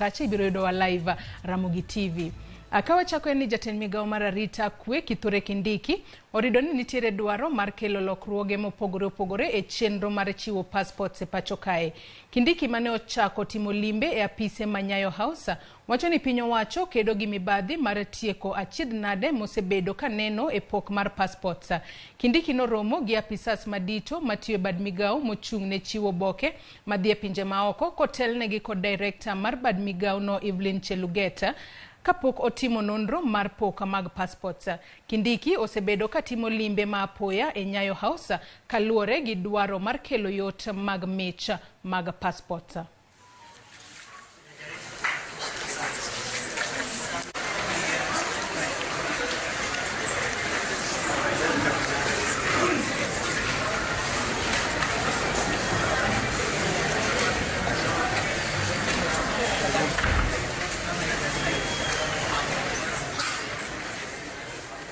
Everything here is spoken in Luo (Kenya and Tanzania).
kacha ibiro yudowa live Ramogi TV. Ka wachako en ni jatend migawo mar arita kwe Kithure Kindiki orido ni nitiere dwaro mar kelo lokruoge mopogore opogore e chenro mar chiwo passports e pacho kae. Kindiki mane ochako timo limbe e apise ma Nyayo House wacho ni piny owacho kedo gi mibadhi mar tieko achiedh nade mosebedo ka neno e pok mar passports. Kindiki noromo gi apisas madito matiyo e bad migawo mochung' ne chiwo oboke madhi e pinje maoko kotelnegi kod director mar bad migawo no Evelyn Cheluget kapok otimo nonro mar pok mag passports. Kindiki osebedo ka timo limbe ma apoya e Nyayo House kaluwore gi dwaro mar kelo yot mag mich mag passports.